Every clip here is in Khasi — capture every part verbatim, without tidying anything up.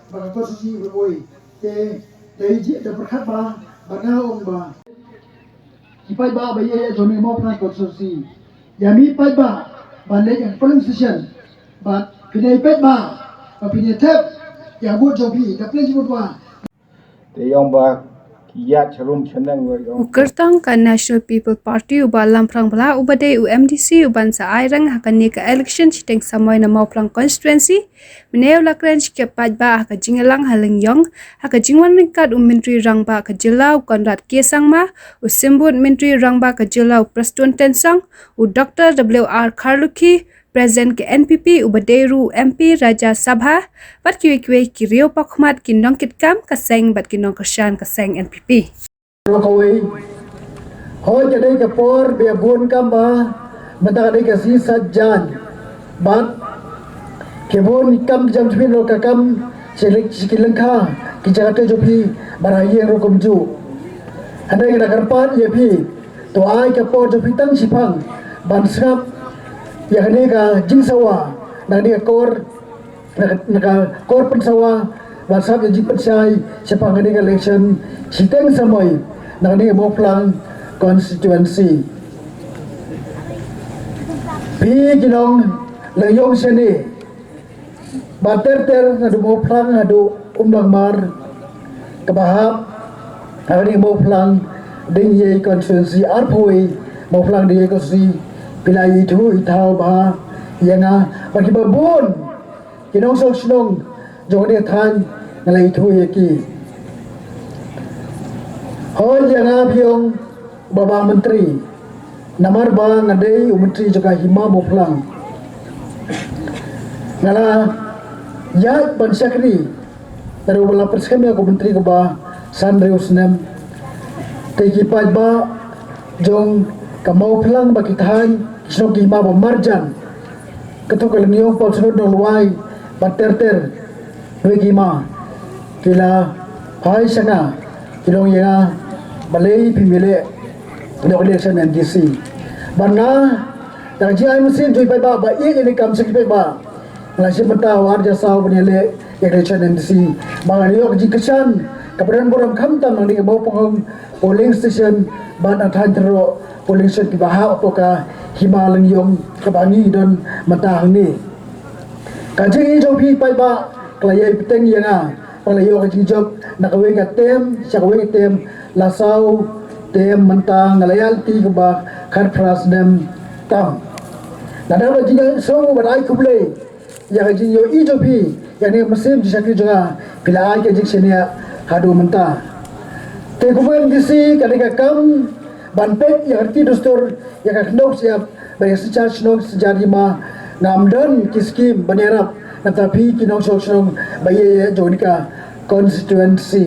Ba ka constituency ba wei te da i ji da pyrkhat ba ba nga ong ba ki paidbah ba ïa ïa jong i Mawphlang constituency ïa mi paidbah ba leh ïa polling station ba phi ne paidbah ba phi ne thep ïa vote jong phi da phi ne vote ba. Te ïong ba ki ïa charum chaneng wa ïong. U kyrtong ka National People Party uba Lamphrang Blah uba dei u M D C uban sa ai reng ha kane ka election shiteng samoi na Mawphlang constituency. Mynne u la kren shikep paidbah ha ka jingïalang ha Lyngïong ha ka jingwan ryngkat u Myntri Rangbah ka jylla u Conrad K Sangma, u Symbud Myntri Rangbah ka jylla u Prestone Tynsong, u Doctor W R Kharlukhi, President ka N P P uba dei ruh u M P Rajya Sabha, bad kiwei kiwei ki riew pakhmat ki nongkitkam ka seng bad ki nongkyrshan ka seng N P P. Ruh kawei. Hoi ka dei ka por ba ïa bun kam ba mynta ka dei ka sngi Saitjaiñ. Bad ki bun kam jam jubin ruh ka kam shi lik shi ki lyngkha ki jaka te jong phi ba ra ïeng ruh kumjuh. Hynrei nga da kyrpad ïa phi to ai ka por jong phi tang shiphang ban sngap ïa kane ka jingsawa na kane ka kor na ka, na ka kor pynsawa ban sngap ïa jingpynshai shaphang kane ka election shiteng samoi na kane ka Mawphlang constituency. Phi ki nong Lyngïong shane ba ter ter naduh Mawphlang haduh Umlangmar kaba hap ha kane ka Mawphlang Ding Ïei constituency arphew wei Mawphlang Ding Ïei constituency phi la ithuh ithaw bha ïa nga bad kiba bun ki nongshong shnong jong kane ka thaiñ nga la ithuh ïa ki. Hoi ïa nga phi ong ba ba myntri namar ba nga dei u myntri jong ka Hima Mawphlang. Nga la ïaid ban shakri naduh ba la pynskhem ïa ka myntri kaba san hynriew snem. Te ki paidbah jong ka Mawphlang bad ki thaiñ ki shnong ki hima ba marjan, kato ka Lyngïong, Pawsynot, Nonglwai bad ter ter, kiwei ki hima ki la phai sha nga ki ong ïa nga balei phim ïaleh ïa ka election M D C. Bad nga da ka jingai mynsiem jong i paidbah ba ïeit ïa kane ka kam jong i paidbah nga la shim bynta ha u ar hajar saw ban ïaleh ïa ka election M D C. Ba ngan ïoh ka jingkyrshan kaba don burom khamtam na kane ka Mawphanghong polling station bad na thaiñ Tyrroh polling station kiba hap hapoh ka Hima Lyngïong kaba ngi don mynta hangne. Ka jingïeit jong phi paidbah ka la ïai bteng ïa nga ba la ïoh ka jingjop na kawei ka term sha kawei ka term, la saw term mynta nga la ïaid lynti kaba khatphra snem tam. Nga dang da jingsngew bad ai khublei ïa ka jingïohi jong phi ïa kane ka mynsiem jingshakri jong nga, phi la ai ka jingshaniah haduh mynta. Te kum u M D C ka dei ka kam ban peit ïa ka riti dustur, ïa ka khyndew shyiap bad ïa ka synshar shnong synshar hima. Ngam don ki skim ban ïarap na bynta phi ki nongshong shnong ba ïeit jong kane ka constituency.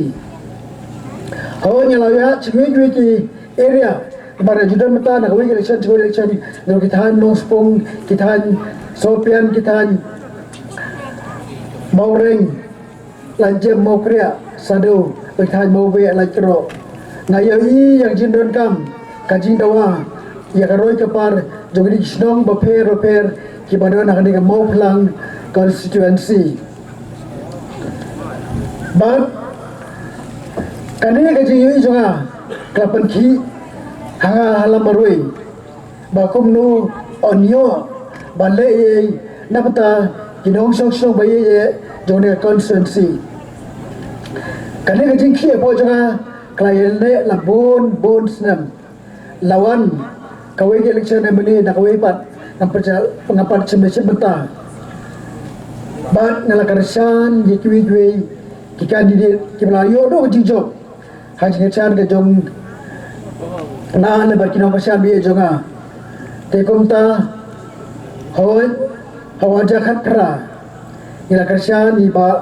Hooid nga la ïaid sha kiwei kiwei ki area, namar nga ju don mynta na kawei ka election sha kawei ka election, na ki thaiñ Nongspung, ki thaiñ Sohpian, ki thaiñ Mawreng, Laitjem, Mawkriah, Sadoo, bad ki thaiñ Mawbeh, Laitkroh. Nga ïohi ïa ka jingdonkam, ka jingdawa ïa ka roi ka par jong kine ki shnong bapher bapher kiba don ha kane ka Mawphlang constituency. Bad kane ka jingïohi jong nga ka la pynkhih ha nga ha la marwei ba kumno yn ïoh ban leh ei ei na bynta ki nongshong shnong ba ïeit jong kane ka constituency. Kane ka jingkhih hapoh jong nga ka la ïaleh la bun bun snem. La wan kawei ka election M L A na kawei pat, ngam pat shu, ngam pat shim, shim bynta. Bad nga la kyrshan ïa kiwei kiwei ki candidate kiba la ïoh noh ka jingjop ha ka jingkyrshan ka jong nga lem bad ki nongkyrshan ba ïeit jong nga. Te kumta, hooid, ha u ar hajar khatphra ngi la kyrshan ïa i Bah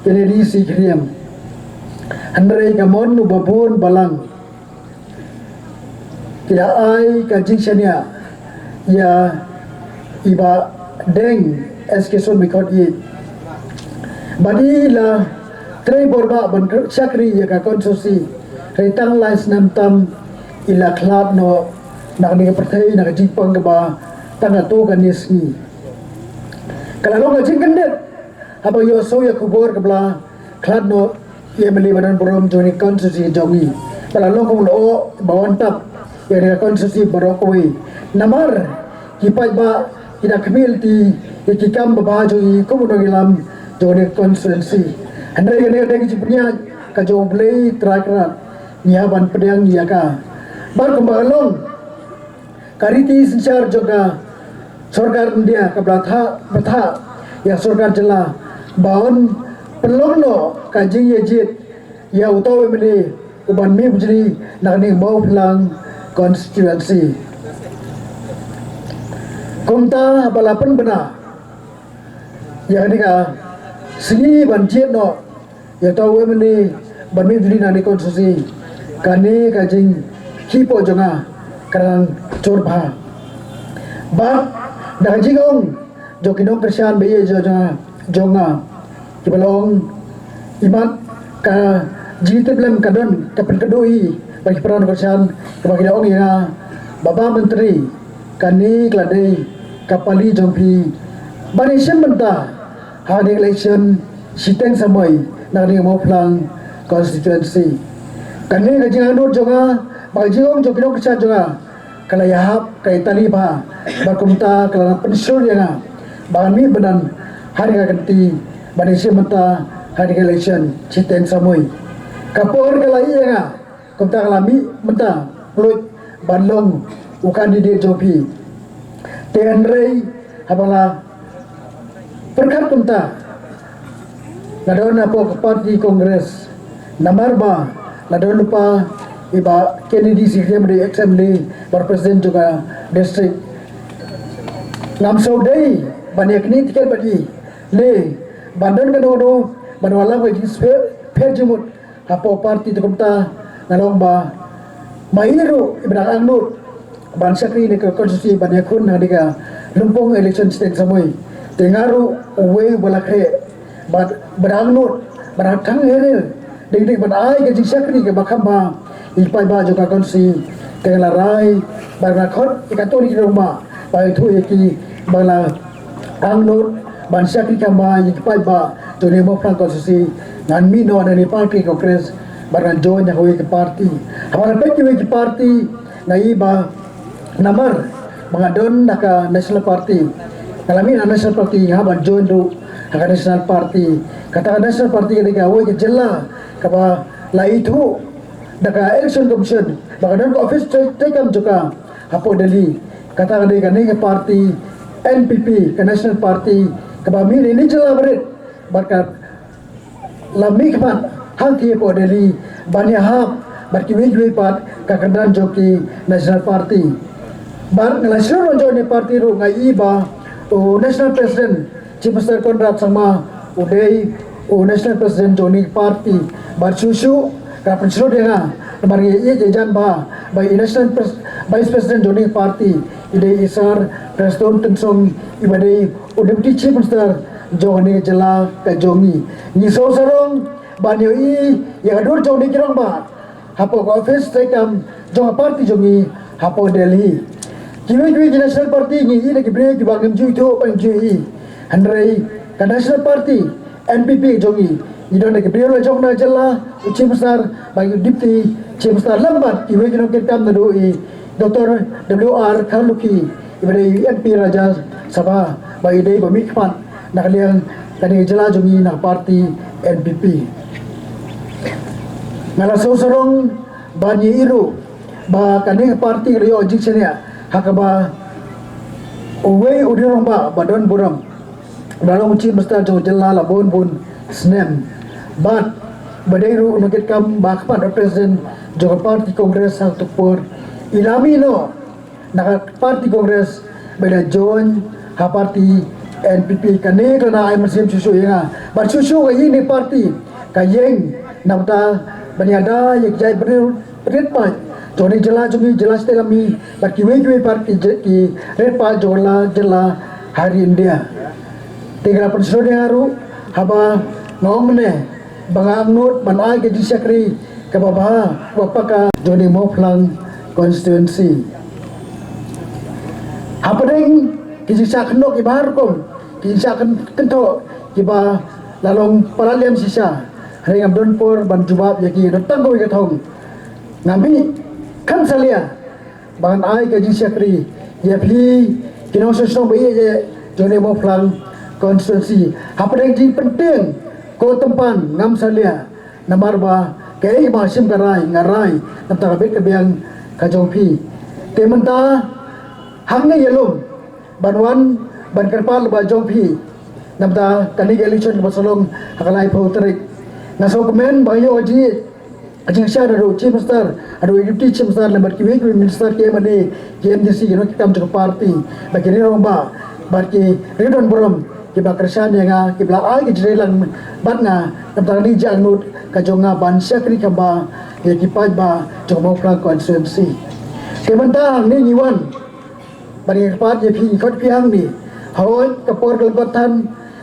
Kennedy C. Kyriem. Hynrei ka mon u ba bun balang ki la ai ka jingshaniah ïa i Bah Deng S K Soon Mykhoit Ïeit. Bad i la trei bor bha ban shakri ïa ka constituency, hynrei tang lai snem tam i la khlad noh na kane ka pyrthei na ka jingpang kaba tang katto katne sngi. Ka la long ka jingkyndit haba ïohsngew ïa ka khubor kaba la khlad noh ïa i MLA ba don burom jong kane ka constituency jong ngi, ba la long kum u lyoh ba wan tap ïa kane ka constituency baroh kawei. Namar ki paidbah ki da khmih lynti ïa ki kam babha jong ngi kum u nongïalam jong kane ka constituency. Hynrei kane ka dei ka jingpynïaid ka jong U Blei Trai Kynrad, ngi hap ban pdiang ïa ka. Bad kumba ka long ka riti synshar jong ka sorkar India kaba la thah, ba thah ïa ka sorkar jylla ba yn pynlong noh ka jingïajied ïa uta u MLA uban mih bujli na kane ka Mawphlang constituency. Kumta ba la pynbna ïa kane ka sngi ban jied noh ïa uta u MLA ban mih bujli na kane ka constituency, kane ka jingkhih poh jong nga ka dang jur bha. Bad na ka jingong jong ki nongkyrshan ba ïeit jong nga, jong nga, kiba la ong, imat ka jingtip lem ka don, ka pynkynduh hi bad ki para nongkyrshan, kaba ki la ong ïa nga ba, Bah Myntri, kane ka la dei ka pali jong phi ban ïashim bynta ha kane ka election shiteng samoi na kane ka Mawphlang constituency. Kane ka jingangnud jong nga bad ka jingong jong ki nongkyrshan jong nga ka la ïahap, ka la ïatylli bha, bad kumta ka la pynshlur ïa nga ban mih bynta ha kane ka kynti ban ïashim bynta ha kane ka election shiteng samoi. Ka por ka la ïeh ïa nga, kumta ka la mih mynta, pynlut ban long u candidate jong phi. Te hynrei haba la pyrkhat kumta, la don hapoh ka party Congress, namar ba la don lypa i Bah Kennedy Syiemlieh, ex MLA bad president jong ka district. Ngam sngewdei ban ïa knieh tiket bad i, lei ban don kano kano ban wallam ka jingspher, pher jingmut hapoh party. Te kumta nga long ba ma i ruh iba dang angnud ban shakri na ka constituency ban ïakhun ha kane ka lympung election shiteng samoi. Te nga ruh uwei uba la khreh bad ba dang angnud, ba dang thang heirei dei dei ban ai ka jingshakri kaba kham bha ïa ki paidbah jong ka constituency. Te nga la rai bad nga khot ïa katto katne ki rangbah ba ïathuh ïa ki ba la angnud ban shakri kham bha ïa ki paidbah jong kane ka Mawphlang constituency. Ngan mih noh na kane ka party Congress bad ngan join ïa kawei ka party. Haba nga peit kiwei ki party, nga i ba namar ba nga don na ka National Party, nga la mih na National Party, nga hap ban join ruh ha ka National Party. Kata ka National Party ka dei kawei ka jylla kaba la ithuh da ka Election Commission ba ka don ka office treikam jong ka hapoh Delhi. Kata ka dei kane ka party NPP, ka National Party, kaba mih na kine ki jylla barit bad ka la mihkhmat hangtei hapoh Delhi ban ïahap bad kiwei kiwei pat ka kyrdan jong ki National Party. Bad nga la shlur ban join ïa kane ka party ruh, nga i ba u National President, Chief Minister Conrad Sangma, u dei u National President jong kane ka party. Bad shuh shuh ka la pynshlur ïa nga namar nga ïeit ïajan bha ba i National Pres-, Vice President jong kane ka party i dei i Sir Prestone Tynsong, iba dei u Deputy Chief Minister jong kane ka jylla ka jong ngi. Ngi sngewsarong ban ïohi ïa ka dur jong kine ki rangbah hapoh ka office treikam jong ka party jong ngi hapoh Delhi. Kiwei kiwei ki National Party ngi i da ki briew kiba ngim ju ithuh bad ngim ju i. Hynrei ka National Party NPP jong ngi, ngi don da ki briew la jong na jylla, u Chief Minister bad u Deputy Chief Minister lem bad kiwei ki nongkitkam naduh i Doctor W R Kharlukhi, iba dei u MP Rajya Sabha, ba i dei ba mihkhmat na ka liang kane ka jylla jong ngi na ka party NPP. Nga la sngewsarong ban ïohi ruh ba kane ka party ka la ïoh jingshaniah ha kaba uwei u rangbah ba don burom, ba la long u Chief Minister jong ka jylla la bun bun snem, bad ba dei ruh u nongkitkam ba khmat, u President jong ka party Congress ha kato ka por, i la mih noh na ka party Congress bad i la join ha party NPP. Kane ka la ai mynsiem shuh shuh ïa nga. Bad shuh shuh ka ïing kane ka party ka ïeng na bynta ban ïada ïa ki jaitbynriew rit paid jong kane ka jylla jong ngi, jylla shatei lam hi, bad kiwei kiwei pat ki jait, ki rit paid jong la jylla ha ri India. Te ka la pynshlur ïa nga ruh haba nga ong mynne ba nga angnud ban ai ka jingshakri kaba bha, kaba paka jong kane ka Mawphlang constituency. Hapdeng ki jingshah kynnoh kiba har rukom, ki shah kynthoh kiba la long palat liam shisha. Hynrei ngam don por ban jubab ïa ki, don tang kawei ka thong. Nga mih kham salia ban ai ka jingshakri ïa phi ki nongshong shnong ba ïeit jong ka Mawphlang constituency. Hapdeng jingpyntip ko tympan ngam salia. Namar ba kaei ba shim ka rai nga rai na bynta ka bit ka biang ka jong phi. Te mynta hangne ïalum ban wan ban kyrpad lypa jong phi na bynta kane ka election kaba sa long ha ka laiphew tarik. Nga sngewkmen ba ïoh ka jingshad haduh Chief Minister, haduh Deputy Chief Minister lem bad kiwei kiwei minister, ki MLA, ki MDC, ki nongkit kam jong ka party, bad ki rangbah bad ki riewdon burom kiba kyrshan ïa nga, kiba la ai ka jingtreilang bad nga na bynta kane ka jingangnud ka jong nga ban shakri kham bha ïa ki paidbah jong ka Mawphlang constituency. Te mynta hangne ngi wan ban ïa kyrpad ïa phi, ngi khot phi hangne. Hooid, ka por ka lyngkot than,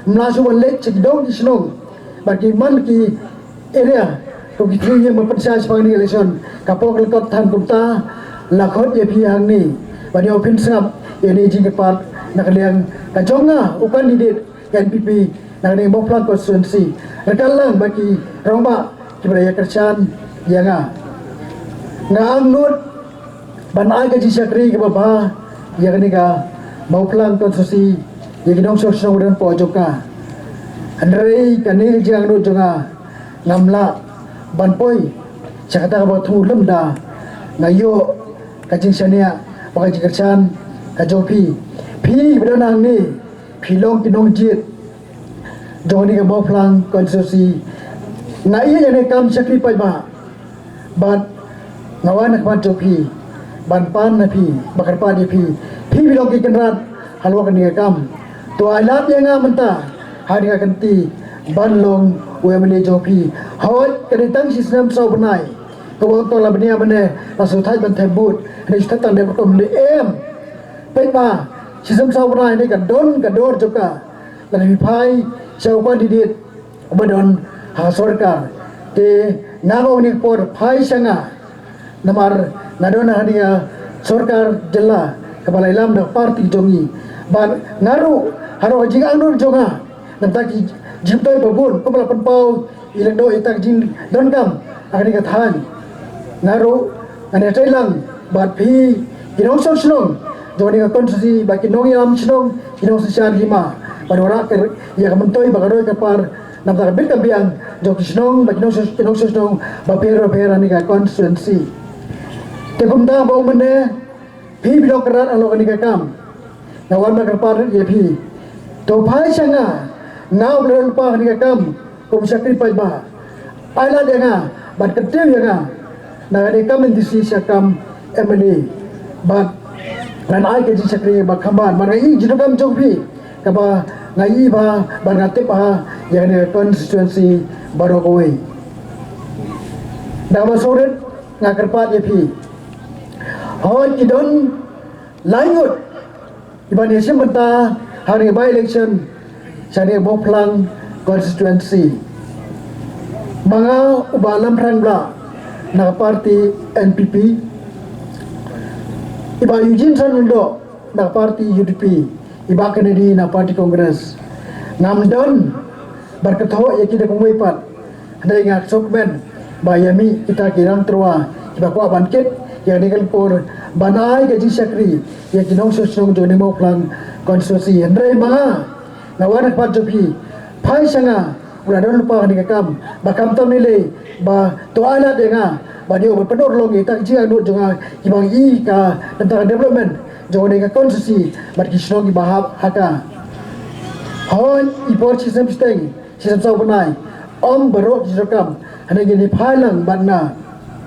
ym lah shuh ban leit sha ki dong ki shnong bad ki man ki area, ko ki three ïing ba pynshai shaphang kane ka election. Ka por ka lyngkot than, kumta la khot ïa phi hangne ban ïoh pynsngap ïa kane ka jingkyrpad na ka liang ka jong nga, u candidate ka NPP na kane ka Mawphlang constituency, ryngkat lang bad ki rangbah kiba la ïa kyrshan ïa nga. Nga angnud ban ai ka jingshakri kaba bha ïa kane ka Mawphlang constituency, ïa ki nongshong shnong ba don hapoh jong ka. Hynrei kane ka jingangnud jong nga, ngam lah ban poi sha kata kaba thmu lymda nga ïoh ka jingshaniah bad ka jingkyrshan ka jong phi. Phi ba don hangne, phi long ki nongjied jong kane ka Mawphlang constituency. Nga ïeit ïa kane ka kam shakri paidbah bad nga wan ha khmat jong phi ban pan na phi, ban kyrpad ïa phi. Phi, phi long ki kynrad halor kane ka kam. To ai lad ïa nga mynta ha kane ka kynti ban long u MLA jong phi. Hooid, ka dei tang shisnem saw bnai, kaba ong tang la bniah mynne la shu thait ban thep vote, hynrei shu thait tang dep rukom ne em. Peit ba shisnem saw bnai ne ka don ka dor jong ka, lada phi phai sha u candidate uba don ha sorkar. Te nga ong, ïa ka por phai sha nga, namar nga don ha kane ka sorkar jylla kaba la ïalam da ka party jong ngi. Bad nga ruh halor ka jingangnud jong nga na bynta ki jingmyntoi ba bun, kumba la pynpaw i Lyngdoh ïa kita ki jingdonkam ha kane ka thaiñ. Nga ruh ngan ïatreilang bad phi ki nongshong shnong jong kane ka constituency, bad ki nongïalam shnong, ki nongsynshar hima, ban wanrah ïa ka myntoi bad ka roi ka par na bynta ka bit ka biang jong ki shnong bad ki nongshong, ki nongshong shnong bapher bapher ha kane ka constituency. Te kumta ba ong mynne, phi, phi long kynrad halor kane ka kam. Nga wan ban kyrpad ïa phi. To phai sha nga, nga uba la don lypa ha kane ka kam kum u shakri paidbah. Ai lad ïa nga bad kyntiew ïa nga na kane ka kam MDC sha ka kam MLA. Bad ngan ai ka jingshakri ba kham bha, namar nga i jingdonkam jong phi kaba nga i bha bad nga tip bha ïa kane ka constituency baroh kawei. Da kaba sngewrit nga kyrpad ïa phi. Hooid, ki don lai ngut kiban ïashim bynta ha kane ka by-election sha kane ka Mawphlang constituency. Ma nga u Bah Lamphran Blah na ka party NPP, i Bah Eugene Shanlyngdoh na ka party UDP, i Bah Kennedy na ka party Congress. Ngam don ban kynthoh ïa ki da kumwei pat. Hynrei nga sngewkmen ba ïa mih kita ki rang tyrwa kiba kwah ban kit ïa kane ka lyngkor ban ai ka jingshakri ïa ki nongshong shnong jong kane ka Mawphlang constituency. Hynrei ma nga, nga wan ha khmat jong phi, phai sha nga uba la don lypa ha kane ka kam, ba khamtam lei lei, ba to ai lad ïa nga ban ïoh ban pynurlong ïa kita ki jingangnud jong nga kiba ngi i ka na bynta ka development jong kane ka constituency bad ki shnong kiba hap ha ka. Hooid, i por shisnem shiteng, shisnem saw bnai, ym baroh ki jingdonkam, hynrei ngin ïa phai lang bad nga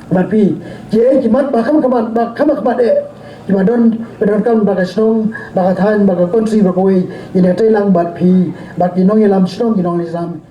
bad phi, kiei ki mat ba kham khmat, ba kham khmat eh, kiba don, ba donkam bad ka shnong, bad ka thaiñ, bad ka constituency baroh kawei, ngin ïa treilang bad phi, bad ki nongïalam shnong, ki nongïalam